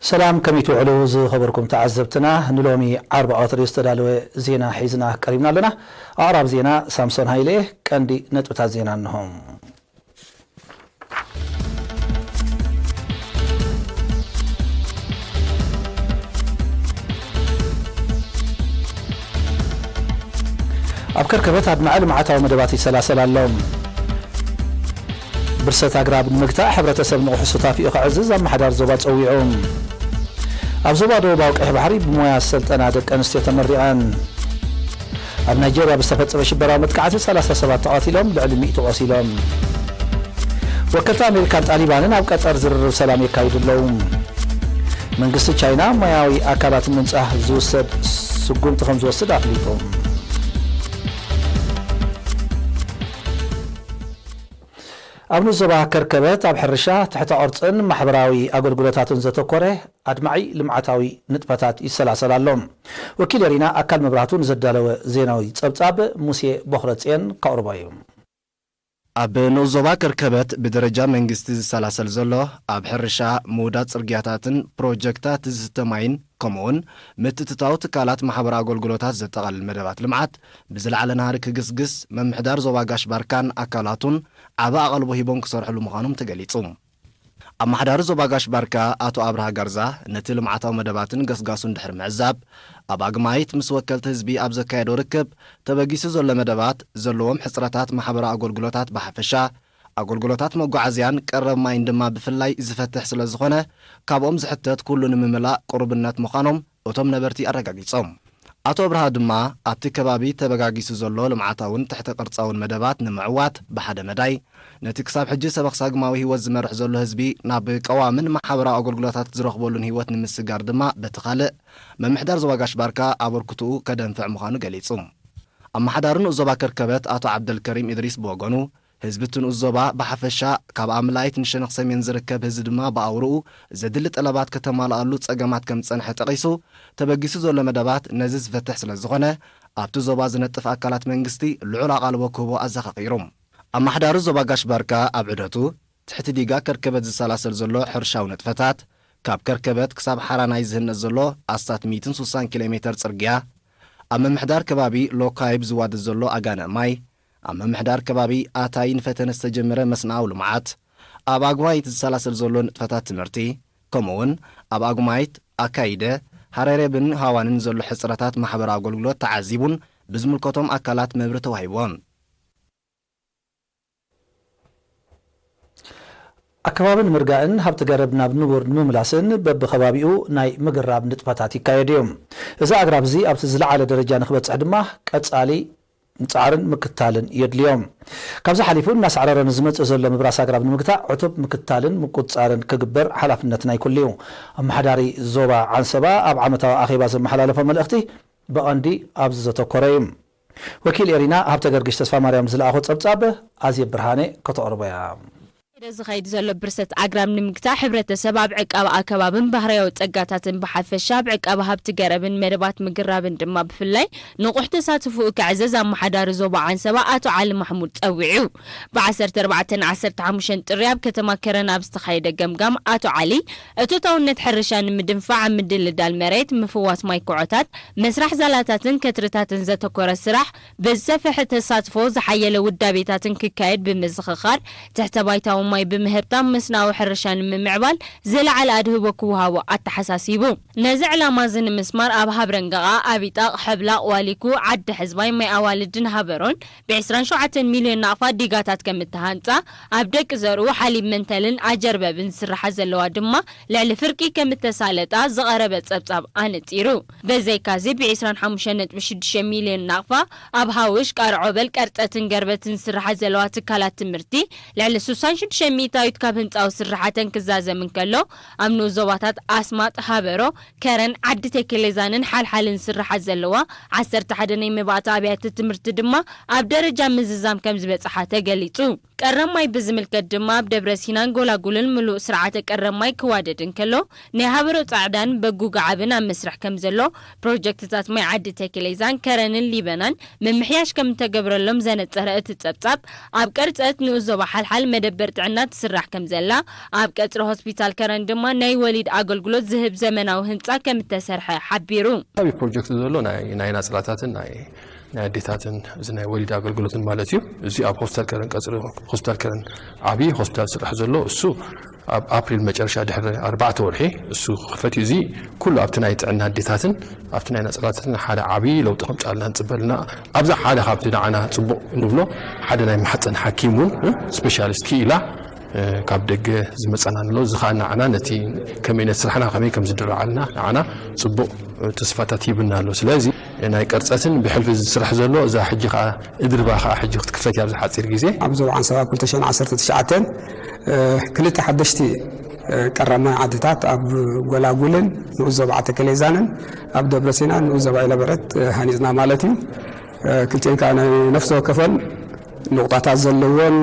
ሰላም፣ ከመይ ትውዕሉ ዝኸበርኩም ተዓዘብትና? ንሎሚ ዓርቢ ቀትሪ ዝተዳለወ ዜና ሒዝና ቀሪብና ኣለና። ኣቕራብ ዜና ሳምሶን ሃይለ። ቀንዲ ነጥብታት ዜና እንሆ። ኣብ ከርከበት ኣድማዒ ልምዓታዊ መደባት ይሰላሰል ኣሎ። ብርሰት ኣግራብ ንምግታእ ሕብረተሰብ ንቑሕ ሱታፊኡ ከዕዝዝ ኣመሓዳሪ ዞባ ጸዊዑ። ኣብ ዞባ ደቡባዊ ቀይሕ ባሕሪ ብሞያ ዝሰልጠና ደቂ ኣንስትዮ ተመሪቐን። ኣብ ናይጀርያ ብዝተፈጸመ ሽበራዊ መጥቃዕቲ ሰላሳ ሰባት ተቐቲሎም፣ ልዕሊ ሚእቲ ቆሲሎም። ወከልቲ ኣሜሪካን ጣሊባንን ኣብ ቀጠር ዝርርብ ሰላም የካይዱ ኣለዉ። መንግስቲ ቻይና ሞያዊ ኣካላት ምንጻህ ዝውሰድ ስጉምቲ ከም ዝወስድ ኣፍሊጡ። ኣብ ንኡስ ዞባ ከርከበት ኣብ ሕርሻ፣ ትሕተ ቅርጽን ማሕበራዊ ኣገልግሎታትን ዘተኮረ ኣድማዒ ልምዓታዊ ንጥፈታት ይሰላሰል ኣሎ። ወኪል ኤሪና ኣካል መብራህቱ ንዘዳለወ ዜናዊ ጸብጻብ ሙሴ ቦኽረጽዮን ከቕርቦ እዩ። ኣብ ንኡስ ዞባ ከርከበት ብደረጃ መንግስቲ ዝሰላሰል ዘሎ ኣብ ሕርሻ፣ ምውዳድ ጽርግያታትን ፕሮጀክታት ዝስተ ማይን ከምኡውን ምትእትታው ትካላት ማሕበራዊ ኣገልግሎታት ዘጠቓልል መደባት ልምዓት ብዝለዓለ ናህሪ ክግስግስ ምምሕዳር ዞባ ጋሽ ባርካን ኣካላቱን ዓቢ ኣቓልቦ ሂቦም ክሰርሕሉ ምዃኖም ተገሊጹ። ኣመሓዳሪ ዞባ ጋሽ ባርካ ኣቶ ኣብርሃ ጋርዛ ነቲ ልምዓታዊ መደባትን ገስጋሱን ድሕሪ ምዕዛብ፣ ኣብ ኣግማይት ምስ ወከልቲ ህዝቢ ኣብ ዘካየዶ ርክብ፣ ተበጊሱ ዘሎ መደባት ዘለዎም ሕጽረታት ማሕበራዊ ኣገልግሎታት ብሓፈሻ፣ ኣገልግሎታት መጓዓዝያን ቀረብ ማይን ድማ ብፍላይ ዝፈትሕ ስለ ዝኾነ፣ ካብኦም ዝሕተት ኩሉ ንምምላእ ቅሩብነት ምዃኖም እቶም ነበርቲ ኣረጋጊጾም። ኣቶ ኣብርሃ ድማ ኣብቲ ከባቢ ተበጋጊሱ ዘሎ ልምዓታውን ትሕተ ቅርጻውን መደባት ንምዕዋት ብሓደ መዳይ፣ ነቲ ክሳብ ሕጂ ሰበኽ ሳግማዊ ህይወት ዝመርሕ ዘሎ ህዝቢ ናብ ቀዋምን ማሕበራዊ ኣገልግሎታት ዝረኽበሉን ህይወት ንምስጋር ድማ በቲ ካልእ፣ ምምሕዳር ዞባ ጋሽ ባርካ ኣበርክትኡ ከደንፍዕ ምዃኑ ገሊጹ። ኣመሓዳሪ ንኡስ ዞባ ከርከበት ኣቶ ዓብደልከሪም ኢድሪስ ብወገኑ፣ ህዝቢ እቲ ንኡስ ዞባ ብሓፈሻ፣ ካብ ኣምላይት ንሸነኽ ሰሜን ዝርከብ ህዝቢ ድማ ብኣውርኡ ዘድሊ ጠለባት ከተማልኣሉ ጸገማት ከም ዝጸንሐ ጠቒሱ፣ ተበጊሱ ዘሎ መደባት ነዚ ዝፈትሕ ስለ ዝኾነ፣ ኣብቲ ዞባ ዝነጥፍ ኣካላት መንግስቲ ልዑል ኣቓልቦ ክህቦ ኣዘኻኺሩ። ኣመሓዳሪ ዞባ ጋሽ ባርካ ኣብ ዑደቱ፣ ትሕቲ ዲጋ ከርከበት ዝሰላሰል ዘሎ ሕርሻዊ ንጥፈታት፣ ካብ ከርከበት ክሳብ ሓራናይ ዝህነጽ ዘሎ ኣስታት ሚእትን ሱሳን ኪሎ ሜተር ጽርግያ፣ ኣብ ምምሕዳር ከባቢ ሎካይብ ዝዋደድ ዘሎ ኣጋንእ ማይ፣ ኣብ ምምሕዳር ከባቢ ኣታይ ንፈተነ ዝተጀመረ መስናኣዊ ልምዓት፣ ኣብ ኣጉማይት ዝሰላሰል ዘሎ ንጥፈታት ትምህርቲ፣ ከምኡውን ኣብ ኣጉማይት፣ ኣካይደ፣ ሃረሬብን ሃዋንን ዘሎ ሕጽረታት ማሕበራዊ ኣገልግሎት ተዓዚቡን ብዝምልከቶም ኣካላት መብርሂ ተዋሂብዎን። ኣከባቢ ንምርጋእን ሃብቲ ገረብ ናብ ንቡር ንምምላስን በብኸባቢኡ ናይ ምግራብ ንጥፈታት ይካየድ እዩ። እዚ ኣግራብ እዚ ኣብቲ ዝለዓለ ደረጃ ንክበጽሕ ድማ ቀጻሊ ምጽዓርን ምክታልን የድልዮም። ካብዚ ሓሊፉ እናሳዕረረ ንዝመጽእ ዘሎ ምብራስ ኣግራብ ንምግታእ ዕቱብ ምክታልን ምቁጽጻርን ክግበር ሓላፍነት ናይ ኩሉ እዩ። ኣመሓዳሪ ዞባ ዓንሰባ ኣብ ዓመታዊ ኣኼባ ዘመሓላለፎ መልእኽቲ ብቐንዲ ኣብዚ ዘተኮረ እዩ። ወኪል ኤሪና ሃብተ ገርግሽ ተስፋ ማርያም ዝለኣኾ ጸብጻብ ኣዜብ ብርሃነ ከተቕርቦ እያ። ደ ዝኸይድ ዘሎ ብርሰት ኣግራብ ንምግታእ ሕብረተሰብ ኣብ ዕቃብ ኣከባብን ባህርያዊ ጸጋታትን ብሓፈሻ ኣብ ዕቃብ ሃብቲ ገረብን መደባት ምግራብን ድማ ብፍላይ ንቑሕ ተሳትፎኡ ከዕዘዝ ኣመሓዳሪ ዞባ ዓንሰባ ኣቶ ዓሊ ማሕሙድ ጸዊዑ። ብ ዓሰርተ ኣርባዕተን ዓሰርተ ሓሙሽተን ጥሪ ኣብ ከተማ ከረን ኣብ ዝተኻየደ ገምጋም ኣቶ ዓሊ እቶታውነት ሕርሻ ንምድንፋዕ ኣብ ምድልዳል መሬት፣ ምፍዋስ ማይ ኩዖታት፣ መስራሕ ዛላታትን ከትርታትን ዘተኮረ ስራሕ ብዝሰፍሐ ተሳትፎ ዝሓየለ ውዳቤታትን ክካየድ ብምዝኽኻር፣ ትሕተ ባይታዊ ማይ ብምህብታም መስናዊ ሕርሻ ንምምዕባል ዝለዓለ ኣድህቦ ክወሃቦ ኣተሓሳሲቡ። ነዚ ዕላማ እዚ ንምስማር ኣብ ሃብረንጋቓ፣ ኣብ ኢጣቕ፣ ሕብላቕ፣ ዋሊኩ፣ ዓዲ ሕዝባይ፣ ማይ ኣዋልድን ሃበሮን ብ ዕስራን ሸውዓተን ሚልዮን ናቕፋ ዲጋታት ከም እተሃንጻ፣ ኣብ ደቂ ዘርኡ ሓሊብ መንተልን ኣጀርበብን ዝስርሓ ዘለዋ ድማ ልዕሊ ፍርቂ ከም እተሳለጣ ዝቐረበ ጸብጻብ ኣነጺሩ። በዘይካዚ ብ ዕስራን ሓሙሽተን ነጥቢ ሽዱሽተ ሚልዮን ናቕፋ ኣብ ሃውሽ፣ ቃርዖበል፣ ቀርጸትን ገርበትን ዝስርሓ ዘለዋ ትካላት ትምህርቲ ልዕሊ ስሳን ሽዱሽተ ሚእታዊት ካብ ህንጻዊ ስርሓተን ክዛዘም እንከሎ፣ ኣብ ንኡስ ዞባታት ኣስማጥ፣ ሃበሮ፣ ከረን፣ ዓዲ ቴክሌዛንን ሓልሓልን ዝስርሓ ዘለዋ ዓሰርተ ሓደ ናይ መባእታ ኣብያተ ትምህርቲ ድማ ኣብ ደረጃ ምዝዛም ከም ዝበጽሓ ተገሊጹ። ቀረብ ማይ ብዝምልከት ድማ ኣብ ደብረ ሲናን ጎላጉልን ምሉእ ስርዓተ ቀረብ ማይ ክዋደድ እንከሎ፣ ናይ ሃበሮ ጻዕዳን በጉ ገዓብን ኣብ መስርሕ ከም ዘሎ፣ ፕሮጀክትታት ማይ ዓዲ ተክሌዛን ከረንን ሊበናን ምምሕያሽ ከም እተገብረሎም ዘነጸረ እቲ ጸብጻብ፣ ኣብ ቀርጸት ንኡስ ዞባ ሓልሓል መደበር ጥዕና ጥዕና ትስራሕ ከም ዘላ፣ ኣብ ቀጽሪ ሆስፒታል ከረን ድማ ናይ ወሊድ ኣገልግሎት ዝህብ ዘመናዊ ህንጻ ከም እተሰርሐ ሓቢሩ። ዓብዪ ፕሮጀክት ዘሎ ናይ፣ ናይ ናጽላታትን ናይ፣ ናይ ኣዴታትን እዚ ናይ ወሊድ ኣገልግሎትን ማለት እዩ። እዚ ኣብ ሆስፒታል ከረን ቀጽሪ ሆስፒታል ከረን ዓብዪ ሆስፒታል ስራሕ ዘሎ እሱ ኣብ ኣፕሪል መጨረሻ ድሕሪ ኣርባዕተ ወርሒ እሱ ክኽፈት እዩ። እዚ ኩሉ ኣብቲ ናይ ጥዕና ኣዴታትን ኣብቲ ናይ ናጽላታትን ሓደ ዓብዪ ለውጢ ከምጻልና ንጽበልና። ኣብዛ ሓደ ካብቲ ንዓና ጽቡቕ ንብሎ ሓደ ናይ ማሕፀን ሓኪም እውን፣ እ፣ ስፔሻሊስት ክኢላ፣ እ፣ ካብ ደገ ዝመጸና ኣሎ። እዚ ኸኣ ንዓና ነቲ ከመይ ነቲ ስራሕና ከመይ ከም ዝድረዓልና ንዓና ጽቡቕ፣ እ፣ ተስፋታት ሂብና ኣሎ። ስለዚ ናይ ቀርጸትን ብሕልፊ ዝስራሕ ዘሎ እዛ ሕጂ ኸኣ እድርባ ኸኣ ሕጂ ክትክፈት እያ ኣብዚ ሓጺር ግዜ። ኣብ ዞባ ዓንሰባ ክልተ ሽሕን ዓሰርተ ትሽዓተን፣ እ፣ ክልተ ሓደሽቲ፣ እ፣ ቀረማይ ዓድታት ኣብ ጎላጉልን ንኡስ ዞባ ዓተከሌዛንን ኣብ ደብረሲናን ንኡስ ዞባ ኢለበረት፣ እ፣ ሃኒጽና ማለት እዩ። እ፣ ክልቲኤን ከኣ ናይ ነፍሲ ወከፈን ንቑጣታት ዘለዎን፣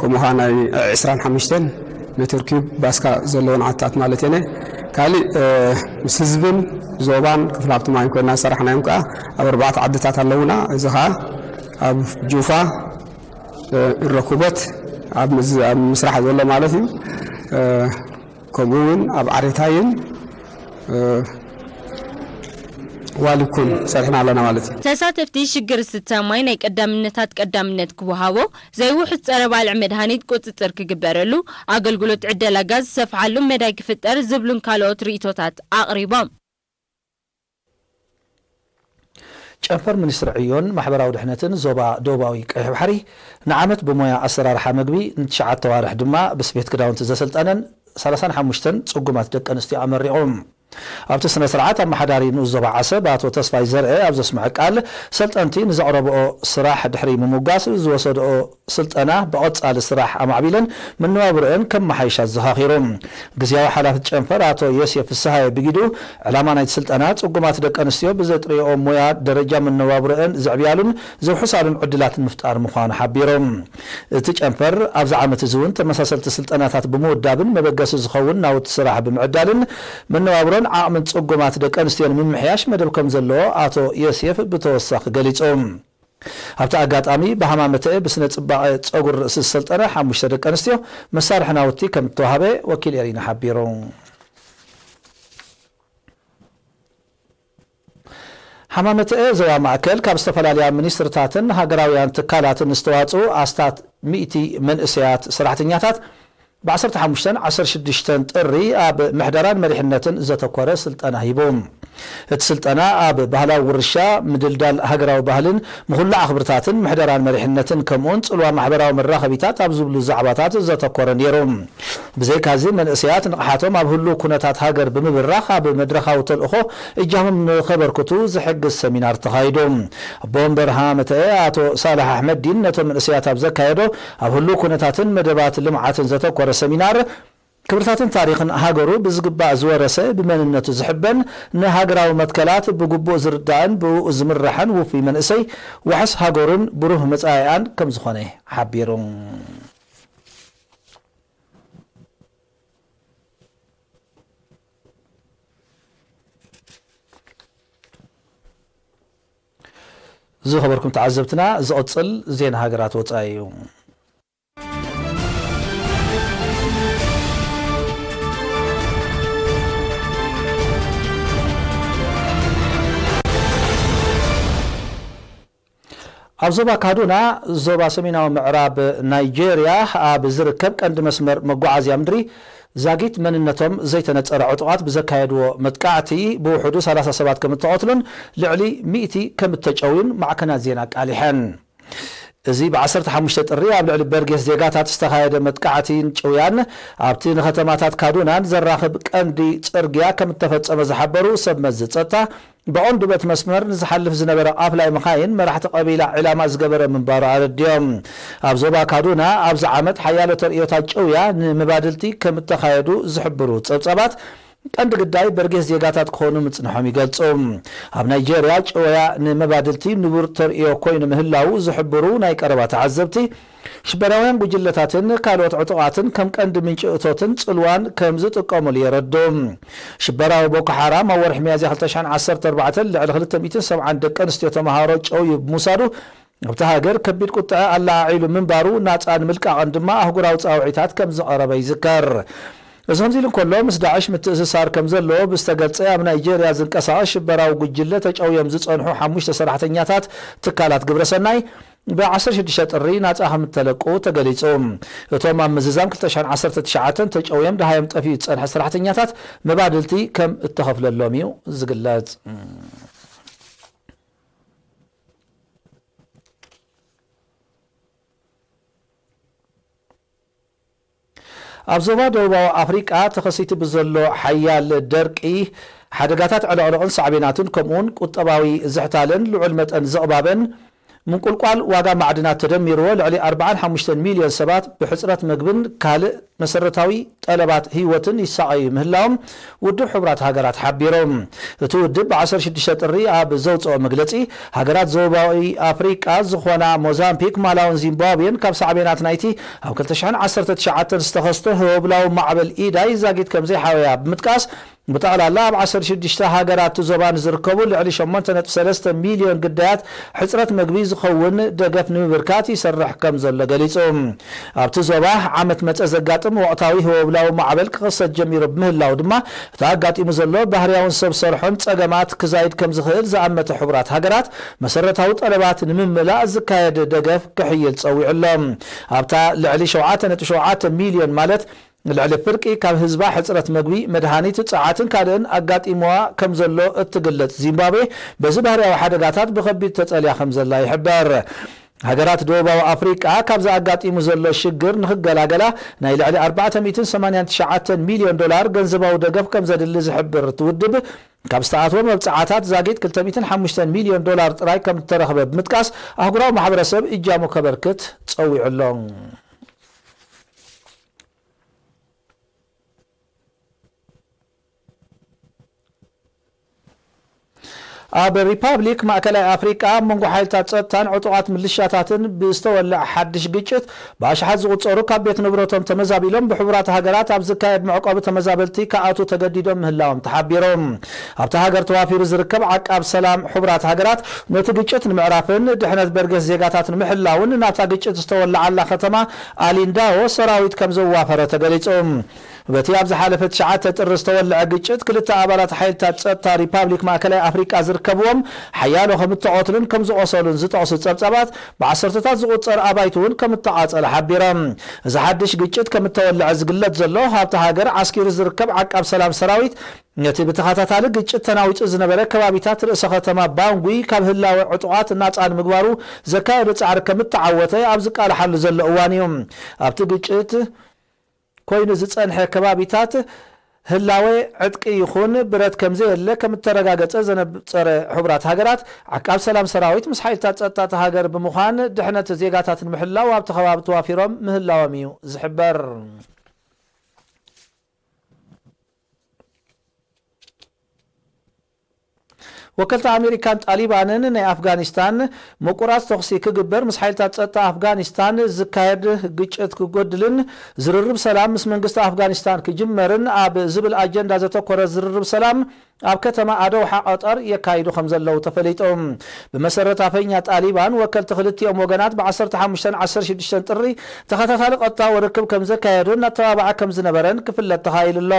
ከምኡ ኸኣ ናይ ዕስራን ሓሙሽተን ሜትር ኪዩብ ባስካ ዘለወን ዓድታት ማለት እየን። ካሊእ፣ እ፣ ምስ ህዝብን ዞባን ክፍለ ሃብቲ ማይን ኮይና ዝሰራሕናዮም ከኣ ኣብ ኣርባዕተ ዓድታት ኣለዉና። እዚ ኸኣ ኣብ ጁፋ፣ እ፣ ረኩበት ኣብ ምዝ-፣ ኣብ ምስራሕ ዘሎ ማለት እዩ። እ፣ ከምኡ እውን ኣብ ዓሬታይን፣ እ፣ ዋሊኩን ሰሪሕና ኣለና ማለት እዩ። ተሳተፍቲ ሽግር ዝስተ ማይ ናይ ቀዳምነታት ቀዳምነት ክወሃቦ፣ ዘይውሑስ ጸረ ባልዕ መድሃኒት ቁጽጽር ክግበረሉ፣ ኣገልግሎት ዕደላ ጋዝ ዝሰፍሓሉ መዳይ ክፍጠር ዝብሉን ካልኦት ርእይቶታት ኣቕሪቦም። ጨንፈር ሚኒስትሪ ዕዮን ማሕበራዊ ድሕነትን ዞባ ደቡባዊ ቀይሕ ባሕሪ ንዓመት ብሞያ ኣሰራርሓ መግቢ፣ ንትሽዓተ ኣዋርሕ ድማ ብስፌት ክዳውንቲ ዘሰልጠነን ሰላሳን ሓሙሽተን ጽጉማት ደቂ ኣንስትዮ ኣመሪቑ። ኣብቲ ስነ ስርዓት ኣመሓዳሪ ንኡስ ዞባ ዓሰብ ኣቶ ተስፋይ ዘርአ ኣብ ዘስምዐ ቃል፣ ሰልጠንቲ ንዘቕረብኦ ስራሕ ድሕሪ ምምጓስ ዝወሰድኦ ስልጠና ብቐጻሊ ስራሕ ኣማዕቢለን መነባብሮአን ከመሓይሻ ኣዘኻኺሩ። ግዝያዊ ሓላፊ ጨንፈር ኣቶ ዮሴፍ ፍስሃየ ብጊዱ፣ ዕላማ ናይቲ ስልጠና ጽጉማት ደቂ ኣንስትዮ ብዘጥርየኦ ሞያ ደረጃ መነባብሮአን ዘዕብያሉን ዘውሕሳሉን ዕድላት ንምፍጣር ምዃኑ ሓቢሩ። እቲ ጨንፈር ኣብዚ ዓመት እዚ እውን ተመሳሰልቲ ስልጠናታት ብምውዳብን መበገሲ ዝኸውን ናውቲ ስራሕ ብምዕዳልን መነባብሮን ዓቕምን ጽጉማት ደቂ ኣንስትዮ ንምምሕያሽ መደብ ከም ዘለዎ ኣቶ ዮሴፍ ብተወሳኺ ገሊጹ። ኣብቲ ኣጋጣሚ ብሃማመተአ ብስነ ጽባቐ ጸጉሪ ርእሲ ዝሰልጠነ ሓሙሽተ ደቂ ኣንስትዮ መሳርሒ ናውቲ ከም እተዋህበ ወኪል ኤሪና ሓቢሩ። ሃማመተአ ዞባ ማእከል ካብ ዝተፈላለያ ሚኒስትርታትን ሃገራውያን ትካላትን ዝተዋጽኡ ኣስታት ሚእቲ መንእሰያት ሰራሕተኛታት ብ ዓሰርተ ሓሙሽተን ዓሰርተ ሽዱሽተን ጥሪ ኣብ ምሕደራን መሪሕነትን ዘተኮረ ስልጠና ሂቡ። እቲ ስልጠና ኣብ ባህላዊ ውርሻ፣ ምድልዳል ሃገራዊ ባህልን ምኹላዕ ክብርታትን ምሕደራን መሪሕነትን ከምኡውን ጽልዋ ማሕበራዊ መራኸቢታት ኣብ ዝብሉ ዛዕባታት ዘተኮረ ነይሩ። ብዘይካዚ መንእሰያት ንቕሓቶም ኣብ ህሉው ኩነታት ሃገር ብምብራኽ ኣብ መድረኻዊ ተልእኾ እጃሞም ንኸበርክቱ ዝሕግዝ ሰሚናር ተኻይዱ። ኣቦ ወንበር ሃመተአ ኣቶ ሳልሕ ኣሕመዲን ነቶም መንእሰያት ኣብ ዘካየዶ ኣብ ህሉው ኩነታትን መደባት ልምዓትን ዘተኮረ ሰሚናር ክብርታትን ታሪኽን ሃገሩ ብዝግባእ ዝወረሰ ብመንነቱ ዝሕበን ንሃገራዊ መትከላት ብግቡእ ዝርዳእን ብእኡ ዝምራሕን ውፉይ መንእሰይ ዋሕስ ሃገሩን ብሩህ መጻኢኣን ከም ዝኾነ ሓቢሩ። ዝኸበርኩም ተዓዘብትና፣ ዝቕጽል ዜና ሃገራት ወጻኢ እዩ። ኣብ ዞባ ካዱና፣ ዞባ ሰሜናዊ ምዕራብ ናይጄርያ፣ ኣብ ዝርከብ ቀንዲ መስመር መጓዓዝያ ምድሪ ዛጊት መንነቶም ዘይተነጸረ ዕጡቓት ብዘካየድዎ መጥቃዕቲ ብውሕዱ ሰላሳ ሰባት ከም እተቐትሉን ልዕሊ ሚእቲ ከም እተጨውዩን ማዕከናት ዜና ኣቃሊሐን። እዚ ብ ዓሰርተ ሓሙሽተ ጥሪ ኣብ ልዕሊ በርጌስ ዜጋታት ዝተኻየደ መጥቃዕቲን ጭውያን ኣብቲ ንከተማታት ካዱናን ዘራኽብ ቀንዲ ጽርግያ ከም እተፈጸመ ዝሓበሩ ሰብ መዚ ጸጥታ፣ ብቐንዱ በቲ መስመር ንዝሓልፍ ዝነበረ ቃፍላይ መኻይን መራሕቲ ቀቢላ ዒላማ ዝገበረ ምንባሩ ኣረዲኦም። ኣብ ዞባ ካዱና ኣብዚ ዓመት ሓያሎ ተርእዮታት ጭውያ ንመባድልቲ ከም እተኻየዱ ዝሕብሩ ጸብጻባት፣ ቀንዲ ግዳይ በርጌስ ዜጋታት ክኾኑ ምጽንሖም ይገልጹ። ኣብ ናይጄርያ ጭወያ ንመባድልቲ ንቡር ተርእዮ ኮይኑ ምህላዉ ዝሕብሩ ናይ ቀረባ ተዓዘብቲ፣ ሽበራውያን ጉጅለታትን ካልኦት ዕጡቓትን ከም ቀንዲ ምንጪ እቶትን ጽልዋን ከም ዝጥቀሙሉ የረድኡ። ሽበራዊ ቦኮ ሓራም ኣብ ወርሒ ሚያዝያ ክልተ ሽሕን ዓሰርተ ኣርባዕተን ልዕሊ ክልተ ሚእትን ሰብዓን ደቂ ኣንስትዮ ተመሃሮ ጨውዩ ብምውሳዱ፣ ኣብታ ሃገር ከቢድ ቁጥዐ ኣለዓዒሉ ምንባሩ ናጻ ንምልቃቐን ድማ ኣህጉራዊ ጻውዒታት ከም ዝቐረበ ይዝከር። እዚ ከምዚ ኢሉ እንከሎ፣ ምስ ዳዕሽ ምትእስሳር ከም ዘለዎ ብዝተገልጸ ኣብ ናይጀርያ ዝንቀሳቐስ ሽበራዊ ጉጅለ ተጨውዮም ዝጸንሑ ሓሙሽተ ሰራሕተኛታት ትካላት ግብረሰናይ ብ ዓሰርተ ሽዱሽተ ጥሪ ናጻ ከም እተለቁ ተገሊጹ። እቶም ኣብ ምዝዛም ክልተ ሽሕን ዓሰርተ ትሽዓተን ተጨውዮም ደሃዮም ጠፊኡ ዝጸንሐ ሰራሕተኛታት መባድልቲ ከም እተኸፍለሎም እዩ ዝግለጽ። ኣብ ዞባ ደቡባዊ ኣፍሪቃ ተኸሲቱ ብዘሎ ሓያል ደርቂ፣ ሓደጋታት ዕልቕልቕን ሳዕቤናቱን፣ ከምኡውን ቁጠባዊ ዝሕታለን ልዑል መጠን ዘቕባበን ምንቁልቋል ዋጋ ማዕድናት ተደሚርዎ፣ ልዕሊ ኣርባዓን ሓሙሽተን ሚልዮን ሰባት ብሕጽረት መግብን ካልእ መሰረታዊ ጠለባት ህይወትን ይሳቐዩ ምህላዎም ውድብ ሕቡራት ሃገራት ሓቢሮም። እቲ ውድብ ብ ዓሰርተ ሽዱሽተ ጥሪ ኣብ ዘውፅኦ መግለፂ፣ ሃገራት ዞባዊ ኣፍሪቃ ዝኾና ሞዛምቢክ፣ ማላውን ዚምባብዌን ካብ ሳዕቤናት ናይቲ ኣብ ክልተ ሽሕን ዓሰርተ ትሽዓተን ዝተኸስተ ህወብላዊ ማዕበል ኢዳይ ዛጊት ከም ዘይሓወያ ብምጥቃስ፣ ብጠቕላላ ኣብ ዓሰርተ ሽዱሽተ ሃገራት እቲ ዞባ ንዝርከቡ ልዕሊ ሸሞንተ ነጥቢ ሰለስተ ሚልዮን ግዳያት ሕጽረት መግቢ ዝኸውን ደገፍ ንምብርካት ይሰርሕ ከም ዘሎ ገሊጹ። ኣብቲ ዞባ ዓመት መጸ ዘጋጥም ወቕታዊ ህወብላዊ ማዕበል ክኽሰት ጀሚሩ ብምህላው ድማ፣ እቲ ኣጋጢሙ ዘሎ ባህርያውን ሰብ ሰርሖን ጸገማት ክዛይድ ከም ዝኽእል ዝኣመተ ሕቡራት ሃገራት፣ መሰረታዊ ጠለባት ንምምላእ ዝካየድ ደገፍ ክሕይል ጸዊዑ ኣሎ። ኣብታ ልዕሊ ሸውዓተ ነጥቢ ሸውዓተ ሚልዮን፣ ማለት ልዕሊ ፍርቂ ካብ ህዝባ፣ ሕጽረት መግቢ፣ መድሃኒት፣ ጸዓትን ካልእን ኣጋጢምዋ ከም ዘሎ እትግለጽ ዚምባብዌ፣ በዚ ባህርያዊ ሓደጋታት ብኸቢድ ተጸልያ ከም ዘላ ይሕበር። ሃገራት ደቡባዊ ኣፍሪቃ ካብዚ ኣጋጢሙ ዘሎ ሽግር ንኽገላገላ፣ ናይ ልዕሊ ኣርባዕተ ሚእትን ሰማንያን ትሽዓተን ሚልዮን ዶላር ገንዘባዊ ደገፍ ከም ዘድሊ ዝሕብር እቲ ውድብ፣ ካብ ዝተኣትወ መብጽዓታት ዛጊት ክልተ ሚእትን ሓሙሽተን ሚልዮን ዶላር ጥራይ ከም እተረኽበ ብምጥቃስ፣ ኣህጉራዊ ማሕበረሰብ እጃሙ ከበርክት ጸዊዑ ኣሎ። ኣብ ሪፓብሊክ ማእከላይ ኣፍሪቃ፣ ኣብ መንጎ ሓይልታት ጸጥታን ዕጡቓት ምልሻታትን ብዝተወልዐ ሓድሽ ግጭት፣ ብኣሽሓት ዝቑጸሩ ካብ ቤት ንብረቶም ተመዛቢሎም፣ ብሕቡራት ሃገራት ኣብ ዝካየድ መዕቆቢ ተመዛበልቲ ክኣትዉ ተገዲዶም ምህላዎም ተሓቢሮም። ኣብታ ሃገር ተዋፊሩ ዝርከብ ዓቃብ ሰላም ሕቡራት ሃገራት፣ ነቲ ግጭት ንምዕራፍን ድሕነት በርገስ ዜጋታት ንምሕላውን፣ ናብታ ግጭት ዝተወለዓላ ከተማ ኣሊንዳዎ ሰራዊት ከም ዘዋፈረ ተገሊጹ። በቲ ኣብ ዝሓለፈ ትሽዓተ ጥሪ ዝተወልዐ ግጭት፣ ክልተ ኣባላት ሓይልታት ጸጥታ ሪፓብሊክ ማእከላይ ኣፍሪቃ ዝርከብዎም፣ ሓያሎ ከም እተቐትሉን ከም ዝቖሰሉን ዝጠቕሱ ጸብጻባት፣ ብዓሰርተታት ዝቑጸር ኣባይቲ እውን ከም እተቓጸለ ሓቢሮም። እዚ ሓድሽ ግጭት ከም እተወልዐ ዝግለጽ ዘሎ፣ ኣብታ ሃገር ዓስኪሩ ዝርከብ ዓቃብ ሰላም ሰራዊት፣ ነቲ ብተኸታታሊ ግጭት ተናዊጹ ዝነበረ ከባቢታት ርእሰ ከተማ ባንጉይ ካብ ህላወ ዕጡቓት ናጻ ንምግባሩ ዘካየዶ ጻዕሪ ከም እተዓወተ ኣብ ዝቃልሓሉ ዘሎ እዋን እዩ። ኣብቲ ግጭት ኮይኑ ዝጸንሐ ከባቢታት ህላወ ዕጥቂ ይኹን ብረት ከም ዘየለ ከም እተረጋገጸ ዘነጸረ ሕቡራት ሃገራት፣ ዓቃብ ሰላም ሰራዊት ምስ ሓይልታት ጸጥታ እታ ሃገር ብምዃን ድሕነት ዜጋታት ንምሕላው ኣብቲ ከባቢ ተዋፊሮም ምህላዎም እዩ ዝሕበር። ወከልቲ ኣሜሪካን ጣሊባንን ናይ ኣፍጋኒስታን ምቁራጽ ተኹሲ ክግበር፣ ምስ ሓይልታት ጸጥታ ኣፍጋኒስታን ዝካየድ ግጭት ክጎድልን ዝርርብ ሰላም ምስ መንግስቲ ኣፍጋኒስታን ክጅመርን ኣብ ዝብል ኣጀንዳ ዘተኮረ ዝርርብ ሰላም ኣብ ከተማ ኣደውሓ ቀጠር የካይዱ ከም ዘለዉ ተፈሊጡ። ብመሰረት ኣፈኛ ጣሊባን፣ ወከልቲ ክልቲኦም ወገናት ብ ዓሰርተ ሓሙሽተን ዓሰርተ ሽዱሽተን ጥሪ ተኸታታሊ ቀጥታዊ ርክብ ከም ዘካየዱን እናተባብዓ ከም ዝነበረን ክፍለጥ ተኻኢሉ ኣሎ።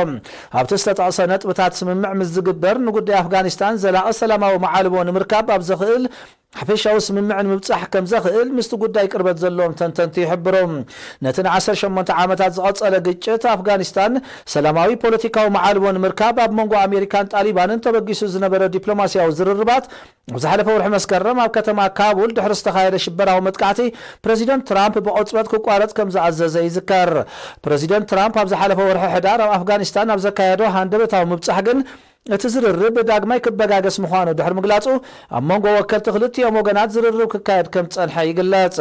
ኣብቲ ዝተጠቕሰ ነጥብታት ስምምዕ ምስ ዝግበር፣ ንጉዳይ ኣፍጋኒስታን ዘላቒ ሰላማዊ መዓልቦ ንምርካብ ኣብ ዘኽእል ሓፈሻዊ ስምምዕ ንምብጻሕ ከም ዘኽእል ምስቲ ጉዳይ ቅርበት ዘለዎም ተንተንቲ ይሕብሩ። ነቲ ንዓሰርተ ሸሞንተ ዓመታት ዝቐጸለ ግጭት ኣፍጋኒስታን ሰላማዊ ፖለቲካዊ መዓልቦ ንምርካብ ኣብ መንጎ ኣሜሪካን ጣሊባንን ተበጊሱ ዝነበረ ዲፕሎማስያዊ ዝርርባት፣ ኣብ ዝሓለፈ ወርሒ መስከረም ኣብ ከተማ ካቡል ድሕሪ ዝተኻየደ ሽበራዊ መጥቃዕቲ፣ ፕረዚደንት ትራምፕ ብቕጽበት ክቋረጽ ከም ዝኣዘዘ ይዝከር። ፕረዚደንት ትራምፕ ኣብ ዝሓለፈ ወርሒ ሕዳር ኣብ ኣፍጋኒስታን ኣብ ዘካየዶ ሃንደበታዊ ምብጻሕ ግን፣ እቲ ዝርርብ ዳግማይ ክበጋገስ ምዃኑ ድሕሪ ምግላጹ፣ ኣብ መንጎ ወከልቲ ክልቲኦም ወገናት ዝርርብ ክካየድ ከም ዝጸንሐ ይግለጽ።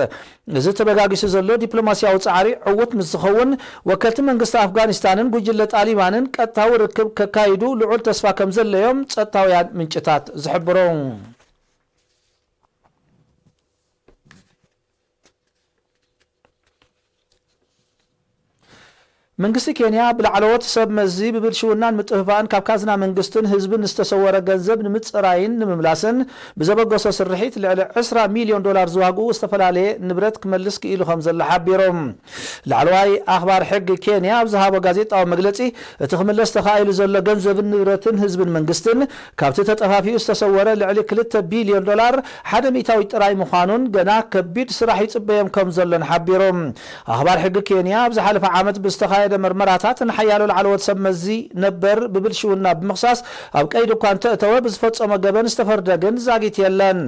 እዚ ተበጋጊሱ ዘሎ ዲፕሎማስያዊ ጻዕሪ ዕዉት ምስ ዝኸውን፣ ወከልቲ መንግስቲ ኣፍጋኒስታንን ጉጅለ ጣሊባንን ቀጥታዊ ርክብ ከካይዱ ልዑል ተስፋ ከም ዘለዮም ጸጥታውያን ምንጭታት ዝሕብሩ። መንግስቲ ኬንያ ብላዕለዎት ሰብ መዚ ብብልሽውናን ምጥፍፋእን ካብ ካዝና መንግስትን ህዝብን ዝተሰወረ ገንዘብ ንምጽራይን ንምምላስን ብዘበገሶ ስርሒት ልዕሊ ዕስራ ሚልዮን ዶላር ዝዋግኡ ዝተፈላለየ ንብረት ክመልስ ክኢሉ ከም ዘሎ ሓቢሮም። ላዕለዋይ ኣኽባር ሕጊ ኬንያ ኣብ ዝሃቦ ጋዜጣዊ መግለጺ፣ እቲ ክምለስ ተኻኢሉ ዘሎ ገንዘብን ንብረትን ህዝብን መንግስትን ካብቲ ተጠፋፊኡ ዝተሰወረ ልዕሊ ክልተ ቢልዮን ዶላር ሓደ ሚእታዊት ጥራይ ምዃኑን ገና ከቢድ ስራሕ ይጽበዮም ከም ዘሎን ሓቢሮም። ኣኽባር ሕጊ ኬንያ ኣብ ዝሓለፈ ዓመት ብዝተኻየደ መርመራታት ንሓያሎ ላዕለዎት ሰብ መዚ ነበር ብብልሽውና ብምኽሳስ ኣብ ቀይዲ እኳ እንተእተወ ብዝፈጸሞ ገበን ዝተፈርደ ግን ዛጊት የለን።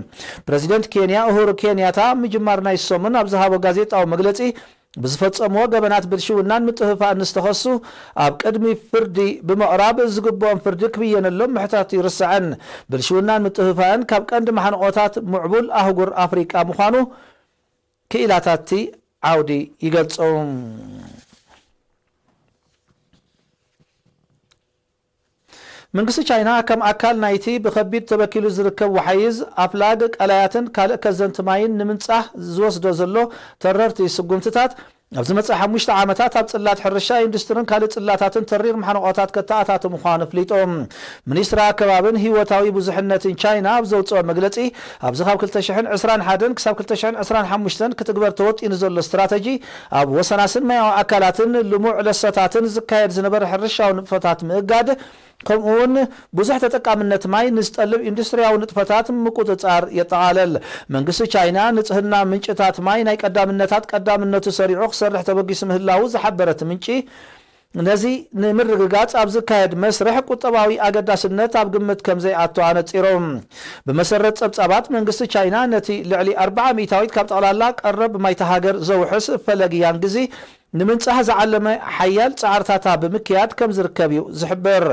ፕረዚደንት ኬንያ ኡሁሩ ኬንያታ ምጅማር ናይ ሰሙን ኣብ ዝሃቦ ጋዜጣዊ መግለጺ ብዝፈጸምዎ ገበናት ብልሽውናን ምጥፍፋእን ዝተኸሱ ኣብ ቅድሚ ፍርዲ ብምቕራብ ዝግብኦም ፍርዲ ክብየነሎም ምሕታት ይርስዐን። ብልሽውናን ምጥፍፋእን ካብ ቀንዲ ማሕንቆታት ምዕቡል ኣህጉር ኣፍሪቃ ምዃኑ ክኢላታት እቲ ዓውዲ ይገልጹ። መንግስቲ ቻይና ከም ኣካል ናይቲ ብኸቢድ ተበኪሉ ዝርከብ ወሓይዝ ኣፍላግ ቀላያትን ካልእ ከዘንቲ ማይን ንምንጻህ ዝወስዶ ዘሎ ተረርቲ ስጉምትታት ኣብ ዝመጽእ ሓሙሽተ ዓመታት ኣብ ጽላት ሕርሻ፣ ኢንዱስትርን ካልእ ጽላታትን ተሪር ማሕንቆታት ከተኣታቱ ምዃኑ ኣፍሊጡ። ሚኒስትሪ ኣከባብን ህይወታዊ ብዙሕነትን ቻይና ኣብ ዘውጽኦ መግለጺ፣ ኣብዚ ካብ ክልተ ሽሕን ዕስራን ሓደን ክሳብ ክልተ ሽሕን ዕስራን ሓሙሽተን ክትግበር ተወጢኑ ዘሎ ስትራተጂ ኣብ ወሰናስን ማያዊ ኣካላትን ልሙዕ ለሰታትን ዝካየድ ዝነበረ ሕርሻዊ ንጥፈታት ምእጋድ፣ ከምኡውን ብዙሕ ተጠቃምነት ማይ ንዝጠልብ ኢንዱስትሪያዊ ንጥፈታት ምቁጽጻር የጠቓልል። መንግስቲ ቻይና ንጽህና ምንጭታት ማይ ናይ ቀዳምነታት ቀዳምነቱ ሰሪዑ ክሰርሕ ተበጊሱ ምህላዉ ዝሓበረ እቲ ምንጪ፣ ነዚ ንምርግጋጽ ኣብ ዝካየድ መስርሕ ቁጠባዊ ኣገዳስነት ኣብ ግምት ከም ዘይኣቱ ኣነጺሩ። ብመሰረት ጸብጻባት መንግስቲ ቻይና ነቲ ልዕሊ ኣርብዓ ሚእታዊት ካብ ጠቕላላ ቀረብ ማይቲ ሃገር ዘውሕስ ፈለግ ያንግዚ ንምንጻህ ዝዓለመ ሓያል ጻዕርታታ ብምክያድ ከም ዝርከብ እዩ ዝሕብር።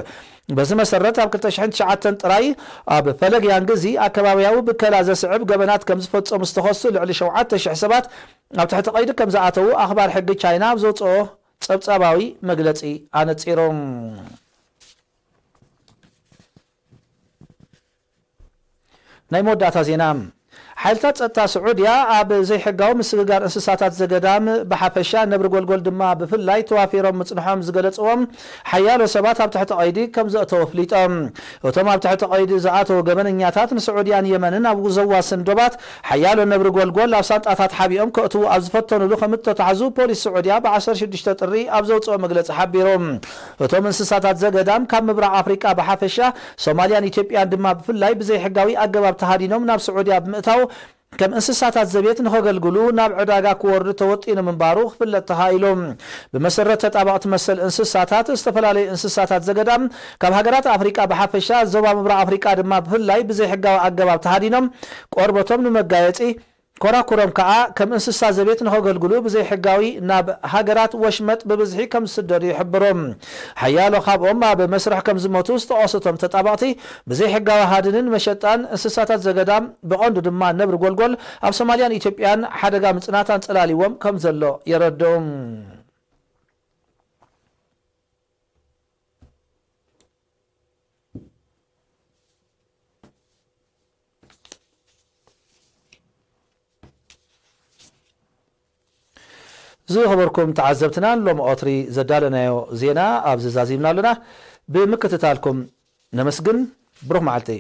በዚ መሰረት ኣብ ክልተ ሽሕን ትሽዓተን ጥራይ ኣብ ፈለግ ያንግዚ ኣከባብያዊ ብከላ ዘስዕብ ገበናት ከም ዝፈጸሙ ዝተኸሱ ልዕሊ ሸውዓተ ሽሕ ሰባት ኣብ ትሕቲ ቀይዲ ከም ዝኣተዉ ኣኽባር ሕጊ ቻይና ኣብ ዘውጽኦ ጸብጻባዊ መግለጺ ኣነጺሮም። ናይ መወዳእታ ዜና። ሓይልታት ጸጥታ ስዑድያ ኣብ ዘይሕጋዊ ምስግጋር እንስሳታት ዘገዳም ብሓፈሻ ነብሪ ጎልጎል ድማ ብፍላይ ተዋፊሮም ምጽንሖም ዝገለጽዎም ሓያሎ ሰባት ኣብ ትሕቲ ቀይዲ ከም ዘእተው ኣፍሊጦም። እቶም ኣብ ትሕቲ ቀይዲ ዝኣተው ገበነኛታት ንስዑድያን የመንን ኣብ ዘዋስን ዶባት ሓያሎ ነብሪ ጎልጎል ኣብ ሳንጣታት ሓቢኦም ከእትዉ ኣብ ዝፈተኑሉ ከም እተታሕዙ ፖሊስ ስዑድያ ብ ዓሰርተ ሽዱሽተ ጥሪ ኣብ ዘውጽኦ መግለጺ ሓቢሩ። እቶም እንስሳታት ዘገዳም ካብ ምብራቕ ኣፍሪቃ ብሓፈሻ ሶማልያን ኢትዮጵያን ድማ ብፍላይ ብዘይሕጋዊ ኣገባብ ተሃዲኖም ናብ ስዑድያ ብምእታው ከም እንስሳታት ዘቤት ንኸገልግሉ ናብ ዕዳጋ ክወርዱ ተወጢኑ ምንባሩ ክፍለጥ ተኻኢሉ። ብመሰረት ተጣበቕቲ መሰል እንስሳታት፣ ዝተፈላለዩ እንስሳታት ዘገዳም ካብ ሃገራት ኣፍሪቃ ብሓፈሻ፣ ዞባ ምብራቕ ኣፍሪቃ ድማ ብፍላይ ብዘይሕጋዊ ኣገባብ ተሃዲኖም ቆርበቶም ንመጋየጺ፣ ኮራኩሮም ከኣ ከም እንስሳ ዘቤት ንኸገልግሉ ብዘይሕጋዊ ናብ ሃገራት ወሽመጥ ብብዝሒ ከም ዝስደዱ ይሕብሩ። ሓያሎ ካብኦም ኣብ መስርሕ ከም ዝሞቱ ዝተቐሱቶም ተጣበቕቲ፣ ብዘይሕጋዊ ሃድንን መሸጣን እንስሳታት ዘገዳም፣ ብቐንዱ ድማ ነብሪ ጎልጎል፣ ኣብ ሶማልያን ኢትዮጵያን ሓደጋ ምጽናት ኣንጸላልይዎም ከም ዘሎ የረድኡ። ዝኸበርኩም ተዓዘብትና፣ ሎሚ ኦትሪ ዘዳለናዮ ዜና ኣብዚ ዛዚምና ኣለና። ብምክትታልኩም ነመስግን። ብሩኽ መዓልቲ።